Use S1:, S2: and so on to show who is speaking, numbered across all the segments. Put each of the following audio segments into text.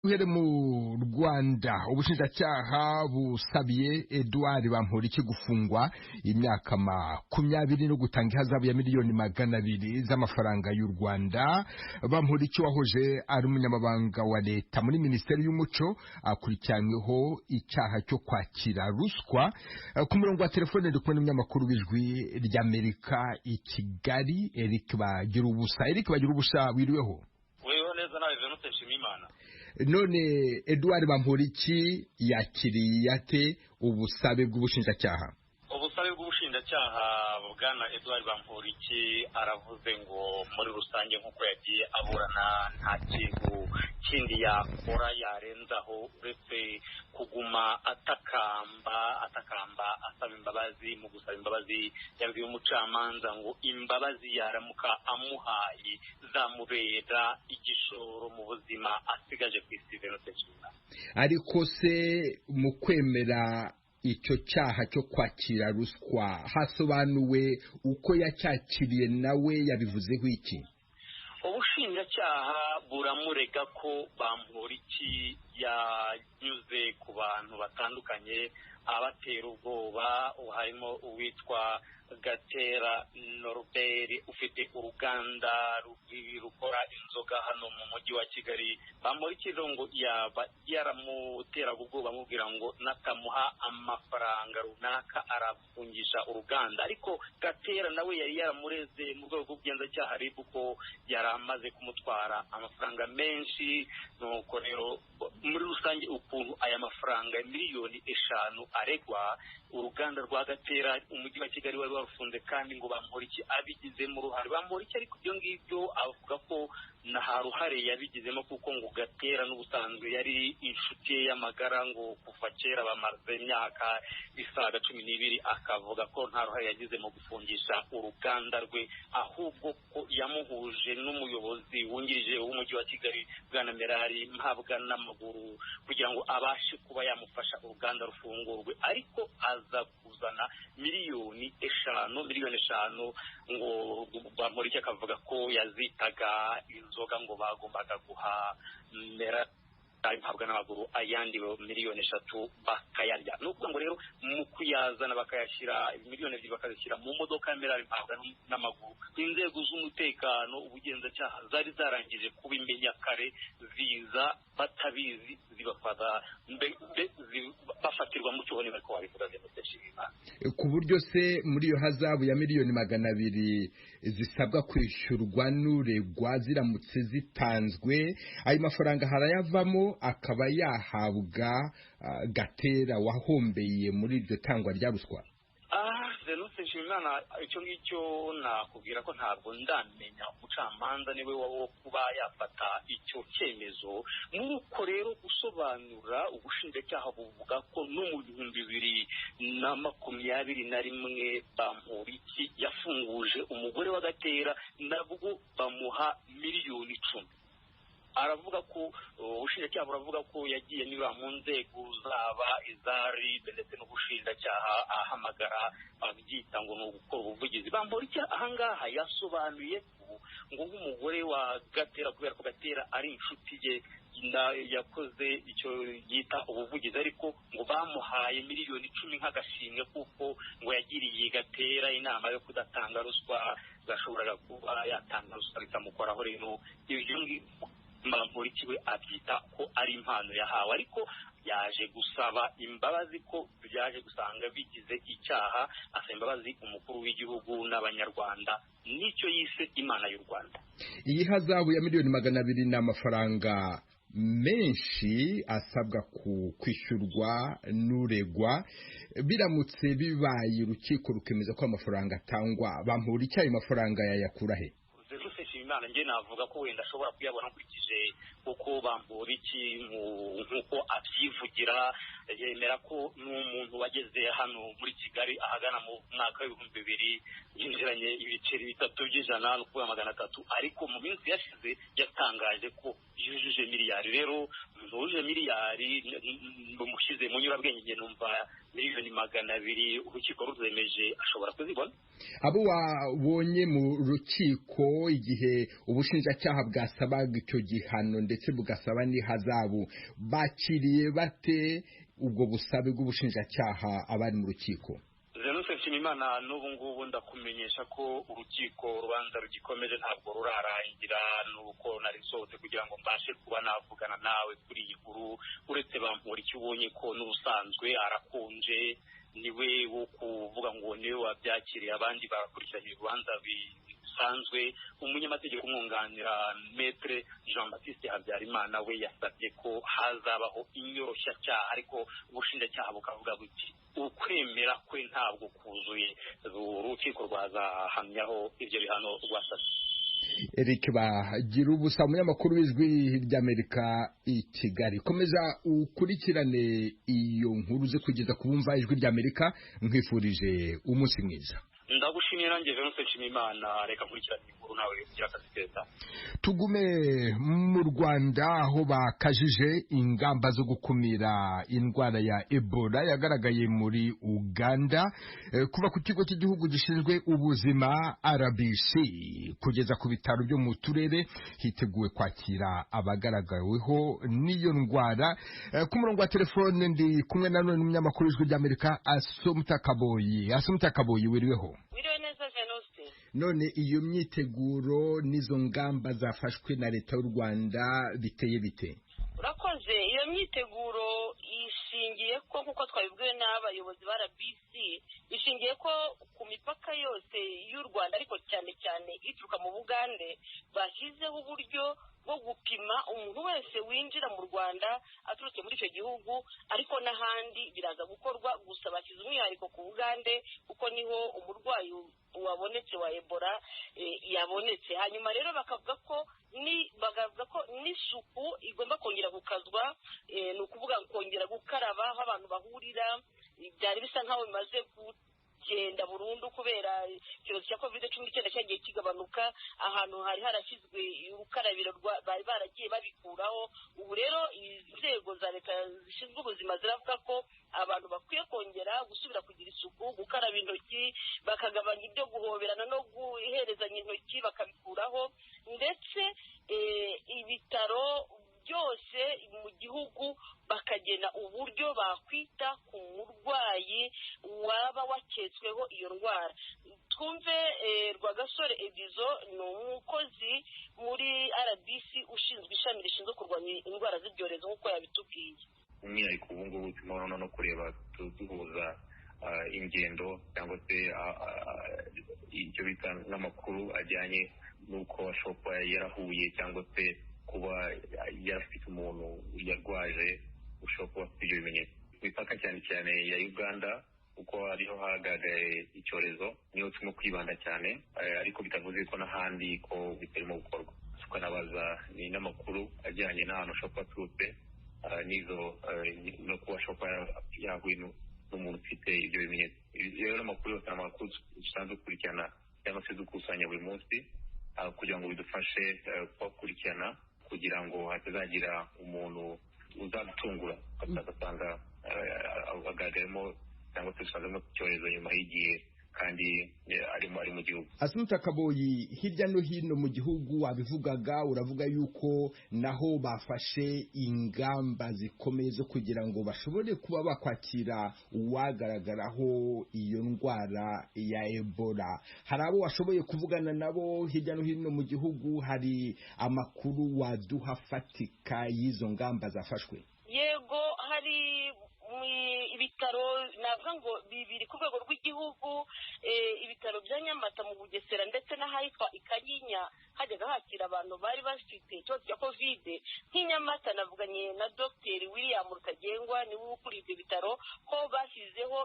S1: Uhere mu Rwanda, ubushinjacyaha busabiye Edouard Bamporiki gufungwa imyaka 20 no gutanga ihazabu ya 200 miliyoni z'amafaranga y'u Rwanda. Bamporiki wahoje ari umunyamabanga wa leta muri Minisiteri y'Umuco akurikiranyweho icyaha cyo kwakira ruswa. Ku murongo wa telefone ndi kumwe n'umunyamakuru w'Ijwi ry'Amerika i Kigali, Eric Bagirubusa. Eric Bagirubusa, wiriweho?
S2: Weho neza nawe, Venute Nshimiyimana.
S1: None Edouard Bamporiki yakiriye ate ubusabe bw'ubushinjacyaha?
S2: Ubusabe bw'ubushinjacyaha, bwana Edouard Bamporiki aravuze ngo muri rusange, nk'uko yagiye aburana, nta kintu kindi yakora yarenzaho uretse kuguma atakamba, atakamba asaba imbabazi. Mu gusaba imbabazi yabwiye umucamanza ngo imbabazi yaramuka amuhaye zamubera igishoro mu buzima asigaje ku isi, Venute Nshimiyimana.
S1: Ariko se mu kwemera icyo cyaha cyo kwakira ruswa hasobanuwe uko yacyakiriye? Nawe yabivuzeho iki?
S2: Ubushinjacyaha buramurega ko Bamporiki yanyuze ku bantu batandukanye abatera ubwoba, harimo uwitwa Gatera Norbert ufite uruganda rukora inzoga hano mu mujyi wa Kigali. Bamporiki rero ngo yaba yaramuteraga ubwoba amubwira ngo natamuha amafaranga runaka arafungisha uruganda. Ariko Gatera nawe yari yaramureze mu rwego rw'ubugenzacyaha RIB ko yari amaze kumutwara amafaranga menshi. Nuko rero muri rusange ukuntu aya mafaranga 5 miliyoni aregwa, uruganda rwa Gatera umujyi wa Kigali wari warufunze kandi ngo Bamporiki abigizemo uruhare. Bamporiki ariko ibyo ngibyo avuga ko nta ruhare yabigizemo, kuko ngo Gatera n'ubusanzwe yari inshuti ye y'amagara, ngo kuva kera bamaze imyaka isaga 12. Akavuga ko nta ruhare yagize mu gufungisha uruganda rwe, ahubwo ko yamuhuje n'umuyobozi wungirije w'umujyi wa Kigali, bwana Merari Mpabwa n'amaguru, kugira ngo abashe kuba yamufasha uruganda rufungurwe. Ariko aza kuzana 5 miliyoni, 5 miliyoni ngo Bamporiki akavuga ko yazitaga inzoga, ngo bagombaga guha Merari Mpabwa n'amaguru ayandi 3 miliyoni bakayarya. Ni ukuvuga ngo rero mu kuyazana bakayashyira, 2 miliyoni bakazishyira mu modoka ya Merari Mpabwa n'amaguru, inzego z'umutekano, ubugenzacyaha zari zarangije kubimenya kare, ziza batabizi zibafata, bafatirwa mu cyuho, niba ariko wabivuga.
S1: Ku buryo se muri iyo hazabu ya 200 miliyoni zisabwa kwishyurwa n'uregwa, ziramutse zitanzwe, ayo mafaranga harayavamo akaba yahabwa Gatera wahombeye muri iryo tangwa rya ruswa?
S2: Venuse Nshimiyimana, icyo ngicyo nakubwira ko ntabwo ndamenya. Umucamanza niwe wo kuba yafata icyo cyemezo. Muri uko rero gusobanura, ubushinjacyaha buvuga ko no mu 2021 Bamporiki yafunguje umugore wa Gatera, nabwo bamuha 10 miliyoni. Aravuga ko ubushinjacyaha buravuga ko yagiye anyura mu nzego, zaba iza RIB ndetse n'ubushinjacyaha, ahamagara abyita ngo ni ugukora ubuvugizi. Bamporiki ahangaha yasobanuye ko ngo nk'umugore wa Gatera, kubera ko Gatera ari inshuti ye, yakoze icyo yita ubuvugizi, ariko ngo bamuhaye 10 miliyoni nk'agashimwe kuko ngo yagiriye Gatera inama yo kudatanga ruswa, gashoboraga kuba yatanga ruswa bikamukoraho. Rero ibyo ngibyo Bamporiki we abyita ko ari impano yahawe, ariko yaje gusaba imbabazi ko byaje gusanga bigize icyaha, asaba imbabazi umukuru w'igihugu n'Abanyarwanda n'icyo yise Imana y'u Rwanda.
S1: Iyi hazabu ya 200 miliyoni ni amafaranga menshi asabwa kwishyurwa n'uregwa. Biramutse bibaye, urukiko rukemeza ko amafaranga atangwa, Bamporiki ayo mafaranga yayakura he?
S2: Imana, njye navuga ko wenda ashobora kuyabona nkurikije uko Bamporiki nk'uko abyivugira, yemera ko n'umuntu wageze hano muri Kigali ahagana mu mwaka w'2000 yinjiranye ibiceri bitatu by'ijana, ni ukuvuga 300, ariko mu minsi yashize yatangaje ko yujuje miliyari. Rero umuntu Umuntu wuje miliyari bamushyize mu nyurabwenge, numva 200 miliyoni urukiko ruzemeje ashobora kuzibona.
S1: Abo wabonye mu rukiko igihe ubushinjacyaha bwasabaga icyo gihano ndetse bugasaba n'ihazabu, bakiriye bate ubwo busabe bw'ubushinjacyaha abari mu rukiko?
S2: Venuste Nshimiyimana, n'ubu ngubu ndakumenyesha ko urukiko urubanza rugikomeje, ntabwo rurarangira. Nuko nari nsohotse kugira ngo mbashe kuba navugana nawe kuri iyi nkuru. Uretse Bamporiki, ubonye ko n'ubusanzwe arakunje, niwe wo kuvuga ngo niwe wabyakiriye, abandi barakurikiranye urubanza bisanzwe. Umunyamategeko umwunganira, Maître Jean Baptiste Habyarimana, we yasabye ko hazabaho inyoroshyacyaha, ariko ubushinjacyaha bukavuga buti ukwemera kwe ntabwo kuzuye. Urukiko rwazahamyaho ibyo bihano rwasabye.
S1: Eric Bagira Ubusa, umunyamakuru w'Ijwi ry'Amerika i Kigali, komeza ukurikirane iyo nkuru ze kugeza ku bumva Ijwi ry'Amerika. Nkwifurije umunsi mwiza.
S2: Ndagushimiye nanjye, Venuste Nshimiyimana. Reka nkurikirane inkuru, nawe ugira akazi keza.
S1: Tugume mu Rwanda, aho bakajije ingamba zo gukumira indwara ya Ebola yagaragaye muri Uganda. Kuva ku kigo cy'igihugu gishinzwe ubuzima RBC kugeza ku bitaro byo mu turere, hiteguwe kwakira abagaragaweho n'iyo ndwara. Ku murongo wa telefone ndi kumwe na none n'umunyamakuru w'Ijwi ry'Amerika, Asumta Kaboyi. Asumta Kaboyi, wiriweho?
S3: Wiriwe neza, Venuste.
S1: None iyo myiteguro n'izo ngamba zafashwe na Leta y'u Rwanda biteye bite?
S3: Urakoze. Iyo myiteguro ishingiye ko, nk'uko twabibwiwe n'abayobozi ba RBC, ishingiye ko ku mipaka yose y'u Rwanda, ariko cyane cyane ituruka mu Bugande, bashyizeho uburyo bwo gupima umuntu wese winjira mu Rwanda aturutse muri icyo gihugu, ariko n'ahandi biraza gukorwa. Gusa bashyize umwihariko ku Bugande kuko niho umurwayi wabonetse wa Ebola yabonetse. Hanyuma rero bakavuga ko n'isuku igomba kongera gukazwa, ni ukuvuga kongera gukaraba aho abantu bahurira. Byari bisa nk'aho bimaze kugenda burundu kubera icyorezo cya COVID-19 cyagiye kigabanuka. Ahantu hari harashyizwe urukarabiro bari baragiye babikuraho. Ubu rero inzego za leta zishinzwe ubuzima ziravuga ko abantu bakwiye kongera gusubira kugira isuku, gukaraba intoki, bakagabanya ibyo guhoberana no guherezanya intoki, bakabikuraho. Ndetse ibitaro byose mu gihugu bakagena uburyo bakwita ku murwayi waba waketsweho iyo ndwara. Twumve Rwagasore Edizo, ni umukozi muri RBC ushinzwe ishami rishinzwe kurwanya indwara z'ibyorezo, nk'uko yabitubwiye.
S4: Umwihariko ubu ngubu turimo no kureba duhuza ingendo cyangwa se icyo bita n'amakuru ajyanye n'uko ashobora kuba yarahuye cyangwa se kuba yarafite umuntu yarwaje ushobora kuba afite ibyo bimenyetso. Ku mipaka cyane cyane ya Uganda, kuko ariho hagaragaye icyorezo, niho turimo kwibanda cyane, ariko bitavuze ko n'ahandi ko bitarimo gukorwa. Tukanabaza ni n'amakuru ajyanye n'ahantu ashobora kuba aturutse n'izo no kuba ashobora kuba yahuye n'umuntu ufite ibyo bimenyetso. Rero amakuru yose ni amakuru dusanzwe dukurikirana cyangwa se dukusanya buri munsi kugira ngo bidufashe kubakurikirana, kugira ngo hatazagira umuntu uzadutungura agasanga agaragayemo cyangwa se dusanzemo icyorezo nyuma y'igihe kandi arimo ari mu gihugu.
S1: Asumta Kaboyi, hirya no hino mu gihugu wabivugaga, uravuga yuko naho bafashe ingamba zikomeye zo kugira ngo bashobore kuba bakwakira uwagaragaraho iyo ndwara ya Ebola. Hari abo washoboye kuvugana nabo hirya no hino mu gihugu? Hari amakuru waduha afatika y'izo ngamba zafashwe?
S3: Yego, hari ibitaro navuga ngo bibiri ku rwego rw'igihugu, ibitaro bya Nyamata mu Bugesera ndetse n'ahitwa i Kanyinya hajyaga hakira abantu bari bafite ikibazo cya COVID. Nk'inyamata navuganye na Dogiteri William Rutagengwa, niwe ukuriye ibyo bitaro, ko bashyizeho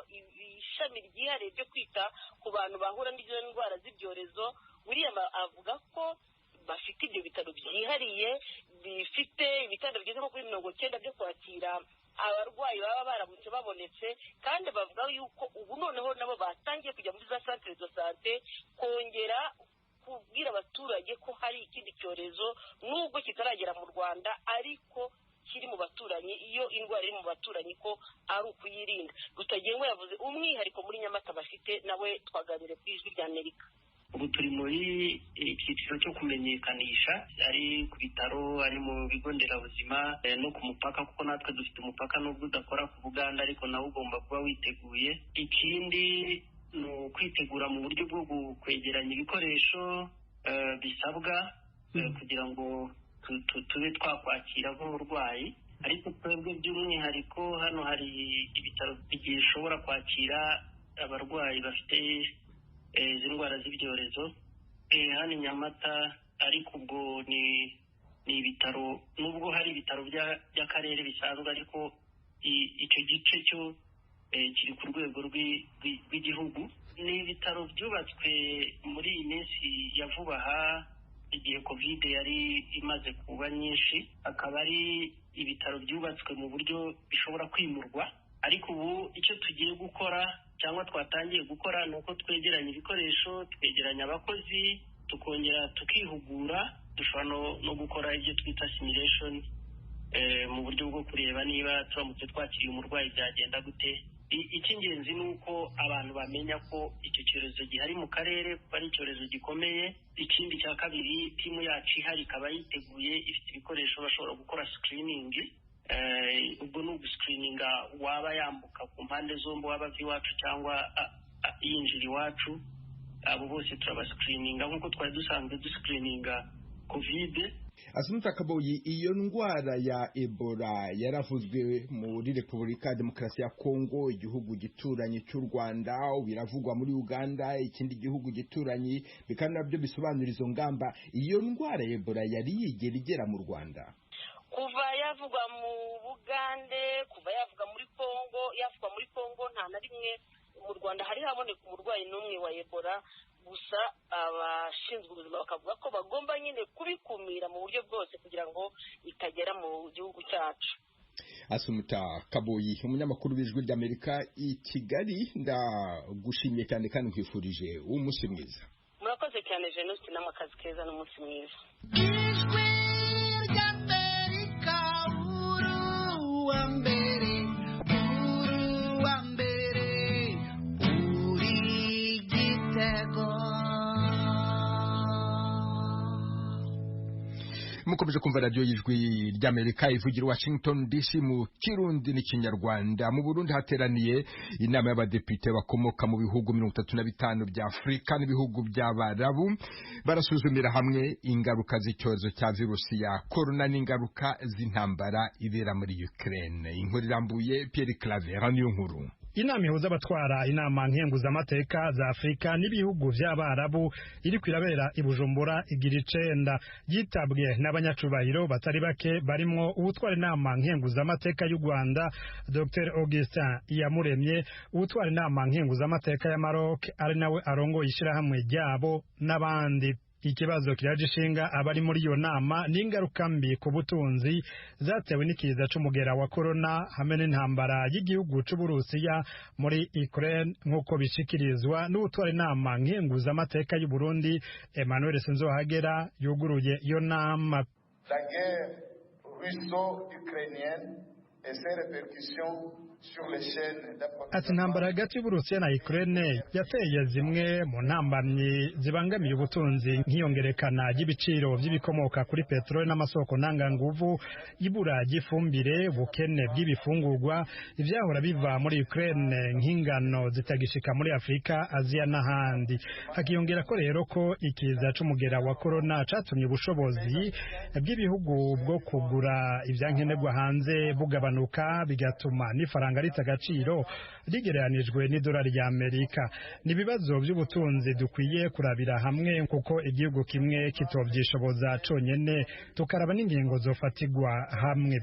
S3: ishami ryihariye ryo kwita ku bantu bahura n'izo ndwara z'ibyorezo. William avuga ko bafite ibyo bitaro byihariye bifite ibitanda bigeze nko kuri 90 byo kwakira abarwayi baba baramutse babonetse. Kandi bavuga yuko ubu noneho nabo batangiye kujya muri za centre de santé kongera kubwira abaturage ko hari ikindi cyorezo, nubwo kitaragera mu Rwanda, ariko kiri mu baturanyi. iyo indwara iri mu baturanyi ko ari ukuyirinda. Rutagengwa yavuze umwihariko muri Nyamata bafite, nawe twaganiriye ku Ijwi rya Amerika.
S5: Ubu turi muri icyiciro cyo kumenyekanisha, ari ku bitaro, ari mu bigo nderabuzima no ku mupaka, kuko natwe dufite umupaka nubwo udakora ku Buganda, ariko nawe ugomba kuba witeguye. Ikindi ni ukwitegura mu buryo bwo kwegeranya ibikoresho bisabwa kugira ngo tube twakwakira nk'umurwayi. Ariko twebwe by'umwihariko hano hari ibitaro bishobora kwakira abarwayi bafite izi ndwara z'ibyorezo hano i Nyamata, ariko ubwo ni ibitaro, nubwo hari ibitaro by'akarere bisanzwe, ariko icyo gice cyo kiri ku rwego rw'igihugu. Ni ibitaro byubatswe muri iyi minsi ya vuba aha, igihe Covid yari imaze kuba nyinshi, akaba ari ibitaro byubatswe mu buryo bishobora kwimurwa. Ariko ubu icyo tugiye gukora cyangwa twatangiye gukora ni uko twegeranya ibikoresho, twegeranya abakozi, tukongera tukihugura, dushobora no gukora ibyo twita simulation mu buryo bwo kureba niba turamutse twakiriye umurwayi byagenda gute. Icy'ingenzi ni uko abantu bamenya ko icyo cyorezo gihari mu karere, kuko ari icyorezo gikomeye. Ikindi cya kabiri, timu yacu ihari ikaba yiteguye, ifite ibikoresho, bashobora gukora screening. Ubwo ni ugusikirininga waba yambuka ku mpande zombi, waba ava iwacu cyangwa yinjira iwacu, abo bose turabasikirininga nk'uko twari dusanzwe dusikirininga Covid.
S1: Asumta Kaboyi, iyo ndwara ya Ebola yaravuzwe muri Repubulika ya Demokarasi ya Kongo, igihugu gituranyi cy'u Rwanda, biravugwa muri Uganda, ikindi gihugu gituranyi, bikaba nabyo bisobanura izo ngamba. Iyo ndwara ya Ebola yari yigera igera mu Rwanda?
S3: Kuva yavugwa mu Bugande, kuva yavuga muri Kongo, yavugwa muri Kongo, nta na rimwe mu Rwanda hari haboneka umurwayi n'umwe wa Ebola. Gusa abashinzwe ubuzima bakavuga ko bagomba nyine kubikumira mu buryo bwose kugira ngo itagera mu gihugu cyacu.
S1: Asumta Kaboyi, umunyamakuru w'Ijwi ry'Amerika i Kigali, ndagushimiye cyane kandi nkwifurije umunsi mwiza.
S3: Murakoze cyane Jenoside, n'amakazi keza n'umunsi mwiza.
S6: Ijwi ry'Amerika, uruwa mbere, uruwa mbere, uri igitego.
S1: Mukomeje kumva radiyo y'Ijwi ry'Amerika ivugira Washington DC mu Kirundi n'Ikinyarwanda. Mu Burundi hateraniye inama y'abadepite bakomoka mu bihugu 35 bya Afurika n'ibihugu by'Abarabu, barasuzumira hamwe ingaruka z'icyorezo cya virusi ya corona n'ingaruka z'intambara ibera muri Ukraine. Inkuru irambuye Pierre Claver niyo nkuru.
S7: Inama ihuza abatwara inama nkenguzamateka za Afurika n'ibihugu by'Abarabu iri kwirabera i Bujumbura igira 9, yitabwe n'abanyacubahiro batari bake barimwo uwutwara inama nkenguzamateka y'u Rwanda Dr Augustin Iyamuremye, uwutwara inama nkenguzamateka ya Maroc ari nawe arongoye ishirahamwe ryabo n'abandi. Ikibazo kiraje ishinga abari muri iyo nama n'ingaruka mbi ku butunzi zatewe n'ikiza c'umugera wa corona hamwe n'intambara y'igihugu c'Uburusiya muri Ukraine, nk'uko bishikirizwa n'utwara inama nkenguzamateka y'u Burundi Emmanuel Sinzohagera yuguruye iyo nama.
S8: La guerre russo-ukrainienne et ses répercussions.
S7: Ati intambara hagati y'Uburusiya na Ukraine yateye zimwe mu ntambamyi zibangamiye ubutunzi nk'iyongerekana ry'ibiciro by'ibikomoka kuri peteroli n'amasoko ntanganguvu, ibura ry'ifumbire, ubukene bw'ibifungurwa, ivyahora biva muri Ukraine nk'ingano zitagishika muri Afurika, Aziya n'ahandi. Hakiyongera ko rero ko ikiza c'umugera wa corona catumye ubushobozi bw'ibihugu bwo kugura ivyankenerwa hanze bugabanuka, bigatuma n'ifaranga rita agaciro rigereranijwe n'idolari rya Amerika. Ni ibibazo by'ubutunzi dukwiye kurabira hamwe kuko igihugu kimwe kitovyishoboza conyene, tukaraba n'ingingo zofatigwa hamwe.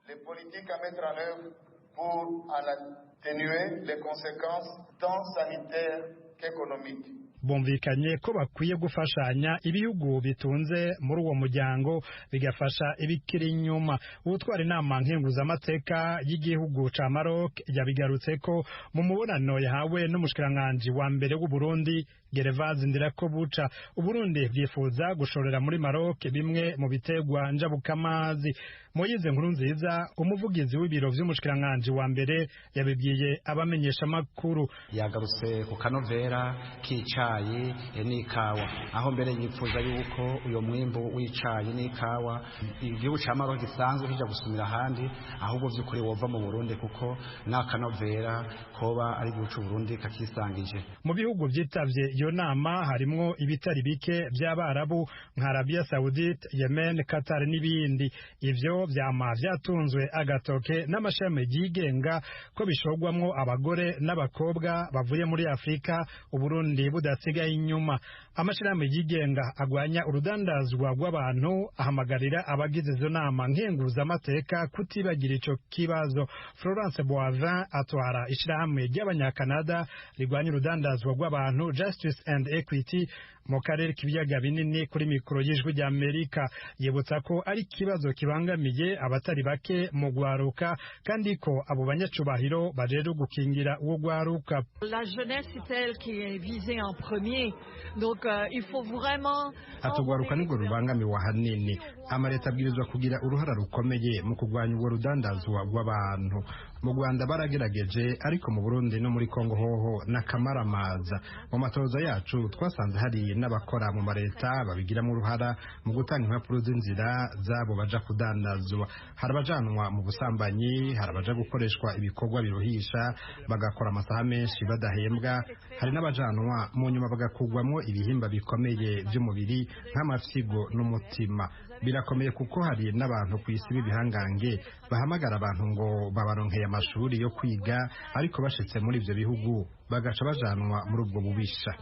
S8: Les politiques à mettre en œuvre pour en atténuer les conséquences tant sanitaires qu'économiques.
S7: Bumvikanye ko bakwiye gufashanya ibihugu bitunze muri uwo muryango bigafasha ibikiri inyuma. Uwutwara inama nkenguzamateka y'igihugu ca Maroc yabigarutse ko mu mubonano yahawe n'umushikiranganji wa mbere w'u Burundi Gervase Ndirakobuca. Uburundi bwifuza gushorera muri Maroc bimwe mu bitegwa njabukamazi. Moyize Nkurunziza, umuvugizi w'ibiro vy'umushikiranganji wa mbere, yabibwiye abamenyesha makuru.
S9: Yagarutse ku kanovera k'icayi n'ikawa, aho mbere yipfuza yuko uyo mwimbu w'icayi n'ikawa igihugu ca Maroc gisanzwe kija gusumira ahandi, ahubwo vy'ukuri wova mu Burundi, kuko n'akanovera koba ari igihugu c'u Burundi kakisangije.
S7: Mu bihugu vyitavye iyo nama harimwo ibitari bike vy'Abarabu nka Arabia Saudite, Yemen, Qatar n'ibindi. Ivyo vyama vyatunzwe agatoke n'amashami yigenga ko bishogwamwo abagore n'abakobwa bavuye muri Afrika, Uburundi budasigaye inyuma. Amashirahamwe yigenga agwanya urudandazwa rw'abantu ahamagarira abagize izo nama nkenguzamateka kutibagira ico kibazo. Florence Boivin atwara ishirahamwe ry'Abanyakanada rigwanya urudandazwa rw'abantu, Justice and Equity, mu karere k'ibiyaga binini. Kuri mikoro y'Ijwi ry'Amerika yibutsa ko ari ikibazo kibangamiye abatari bake mu gwaruka, kandi ko abo banyacubahiro bajeje gukingira uwo gwaruka.
S10: La jeunesse est elle qui est visée en premier. Donc il faut vraiment
S7: Atugwaruka nirwo rubangamiwe ahanini. Amaleta abwirizwa kugira uruhara rukomeye mu kurwanya urwo rudandazwa rw'abantu. Mu Rwanda baragerageje, ariko mu Burundi no muri Kongo hoho n'akamaramaza. Mu matoza yacu twasanze hari n'abakora mu mareta babigiramo uruhara mu gutanga impapuro z'inzira zabo baja kudandazwa. Hari abajanwa mu busambanyi, hari abaja gukoreshwa ibikorwa biruhisha bagakora amasaha menshi badahembwa, hari n'abajanwa mu nyuma bagakugwamwo ibihimba bikomeye by'umubiri nk'amafyigo n'umutima. Birakomeye kuko hari n'abantu ku isi b'ibihangange bahamagara abantu ngo babaronkeye amashuri yo kwiga, ariko bashitse muri ivyo bihugu bagaca bajanwa muri ubwo bubisha.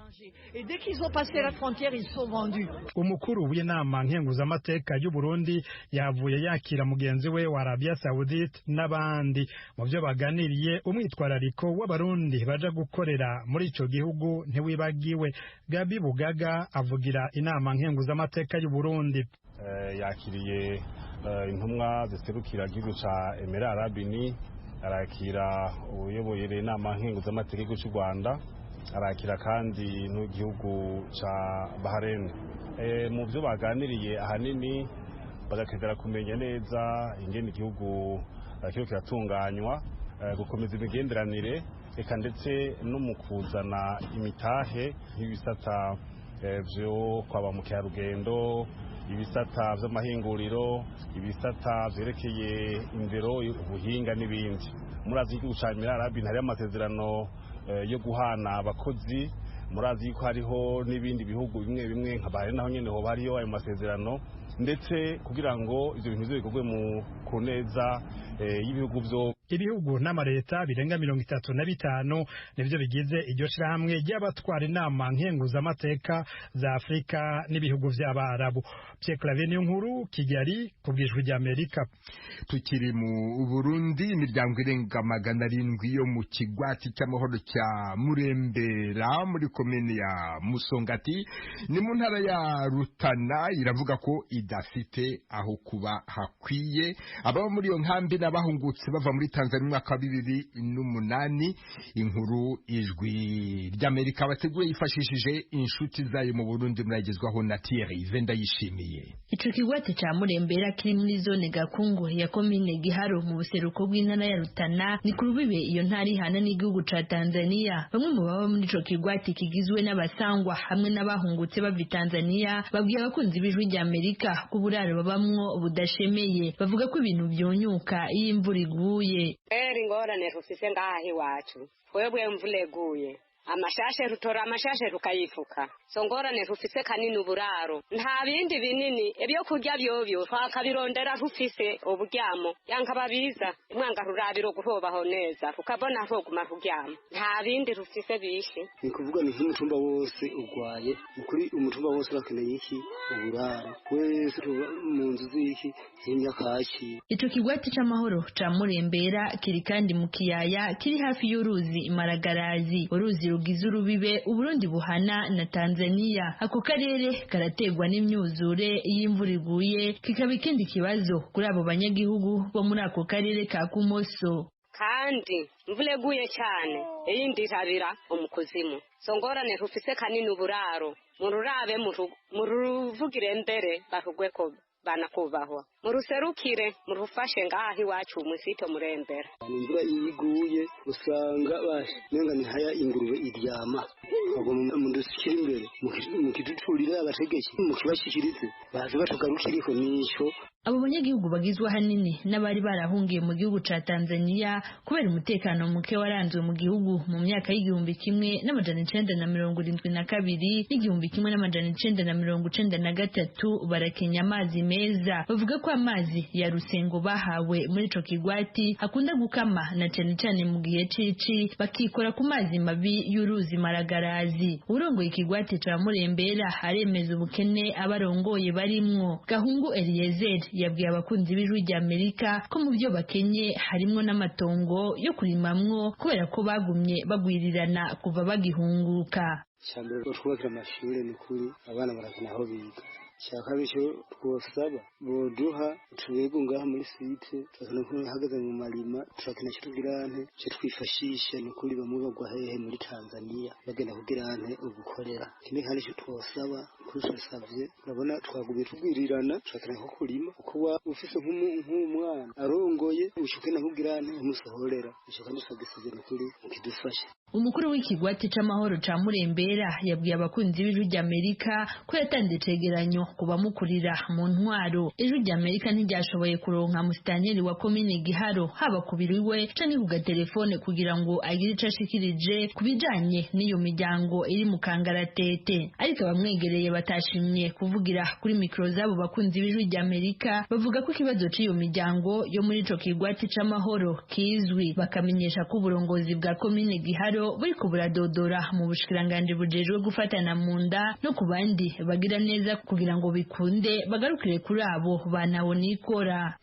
S10: Et dès qu'ils ont passé la frontière, ils sont vendus.
S7: Umukuru w'inama nkenguzamateka y'u Burundi yavuye yakira mugenzi we wa Arabia Saudite n'abandi. Mu byo baganiriye, umwitwarariko w'Abarundi baja gukorera muri ico gihugu ntiwibagiwe. Gabi Bugaga avugira inama nkenguzamateka y'u Burundi.
S11: Yakiriye intumwa ziserukira igihugu ca Emirats Arabes Unis, arakira uyoboye inama nkenguzamateka y'igihugu cy'u Rwanda, arakira kandi n'igihugu ca Bahrain. Mu byo baganiriye ahanini bagakenera kumenya neza ingene igihugu kiriko kiratunganywa, gukomeza imigenderanire, eka ndetse no mu kuzana imitahe nk'ibisata vyo kwa ba mukerarugendo, ibisata vy'amahinguriro, ibisata vyerekeye indero, ubuhinga n'ibindi. Murazi igihugu ca Emirats Arabes hariho amasezerano yo guhana abakozi. Murazi yuko hariho n'ibindi bihugu bimwe bimwe nka Bahrain, naho nyene hoba hariyo ayo masezerano, ndetse kugira ngo ivyo bintu bikorwe mu ku neza y'ibihugu vyo.
S7: Ibihugu n'amareta birenga 35 nivyo bigize iryo shirahamwe ry'abatwara inama nkenguzamateka za Afrika n'ibihugu vy'Abarabu. Pierre Claver Niyonkuru, Kigali, ku bw'Ijwi ry'Amerika.
S1: Tukiri mu Burundi, imiryango irenga 700 yo mu kigwati cy'amahoro cya Murembera muri komine ya Musongati ni mu ntara ya Rutana iravuga ko idafite aho kuba hakwiye. Ababa muri iyo nkambi n'abahungutse bava muri Tanzania mu mwaka wa 2008. Inkuru Ijwi ry'Amerika bateguye yifashishije inshuti zayo mu Burundi muragezwaho na Thierry Vendayishimiye.
S12: Ico kigwati ca Murembera kiri muri zone Gakungu ya komine Giharo mu buseruko bw'intara ya Rutana, ni ku rubibe iyo ntara ihana n'igihugu ca Tanzania. Bamwe mu baba muri ico kigwati kigizwe n'abasangwa hamwe n'abahungutse bava i Tanzania babwiye abakunzi b'Ijwi ry'Amerika ko uburaro babamwo budashemeye. Bavuga ko ibintu vyonyuka iyo imvura iguye.
S13: Kweri ingorane rufise ngaha iwacu, twebwe imvura iguye amashashe rutora amashashe rukayifuka. So ngorane rufise kanini uburaro, nta bindi binini. Ibyo kurya byobyo twakabirondera rufise uburyamo, yanka babiza mwanga rurabiro guhobaho neza rukabona rwoguma ruryama, nta bindi rufise bishe.
S14: Ni kuvuga ni nk'umutumba wose urwaye ukuri, umutumba wose urakeneye iki uburaro, wese tuba mu nzu z'iki z'imyakaki.
S12: Ico kigwati c'amahoro ca Murembera kiri kandi mu kiyaya kiri hafi y'uruzi Imaragarazi, uruzi rugize urubibe Uburundi buhana na Tanzania. Ako karere karategwa n'imyuzure iyo imvura iguye, kikaba ikindi kibazo kuri abo banyagihugu bo muri ako karere ka Kumoso.
S13: Kandi imvura iguye cyane iyindi irabira umukuzimu. So ngorane rufise kanini uburaro, mururabe muruvugire mbere barugweko Banakubahwa, muruserukire, murufashe ngaha iwacu musito Murembera.
S14: Imvura iyo iguye usanga bashe nenga ni haya ingurube iryama. Bagomba mudushyire imbere, mukiduturire abategetsi, mukibashikirize baze batugarukiriho nico.
S12: Abo banyagihugu bagizwe ahanini n'abari barahungiye mu gihugu ca Tanzania kubera umutekano muke waranzwe mu gihugu mu myaka y'1972 n'1993 barakenya amazi meza. Bavuga ko amazi ya Rusengo bahawe muri ico kigwati akunda gukama na cane cane mu gihe cici, bakikora ku mazi mabi y'uruzi Maragarazi. Urongoye ikigwati ca Murembera aremeza ubukene abarongoye barimwo. Gahungu Eliezer yabwiye abakunzi b'Ijwi rya Amerika ko mu byo bakenye harimwo n'amatongo yo kurimamwo kubera ko bagumye bagwirirana kuva bagihunguka.
S14: Icyambere, twubakira amashuri, ni ukuri abana barakina aho biga. Icya kabiri cyo twosaba boduha tubego ngaha muri site, turakina ko hagaze mu marima, turakina cyo tugirante cyo twifashisha. Ni ukuri bamwe bagwa hehe muri Tanzania bagenda kugirante ugukorera. Ikindi kandi cyo twosaba kuri turasavye, urabona twagumye tugwirirana, turakina ko kurima kuko wa ufise nk'umwana arongoye ushukena kugirante umusohorera ico, kandi turagisavye, ni ukuri mukidufashe.
S12: Umukuru w'ikigwati c'amahoro ca Murembera yabwiye abakunzi b'Ijwi rya Amerika ko yatanze icegeranyo ku bamukurira mu ntwaro. Ijwi rya Amerika ntiryashoboye kuronka musitanteri wa komine Giharo, haba ku biro iwe canke ku gatelefone, kugira ngo agire ico ashikirije ku bijanye n'iyo miryango iri mu kangaratete. Ariko abamwegereye batashimye kuvugira kuri mikoro z'abo bakunzi b'Ijwi rya Amerika bavuga ko ikibazo c'iyo miryango yo muri ico kigwati c'amahoro kizwi, bakamenyesha ko uburongozi bwa komine Giharo buriko buradodora mu bushikiranganji bujejwe gufatana mu nda no ku bandi bagira neza kugira ngo bikunde bagarukire kuri abo banabonikora.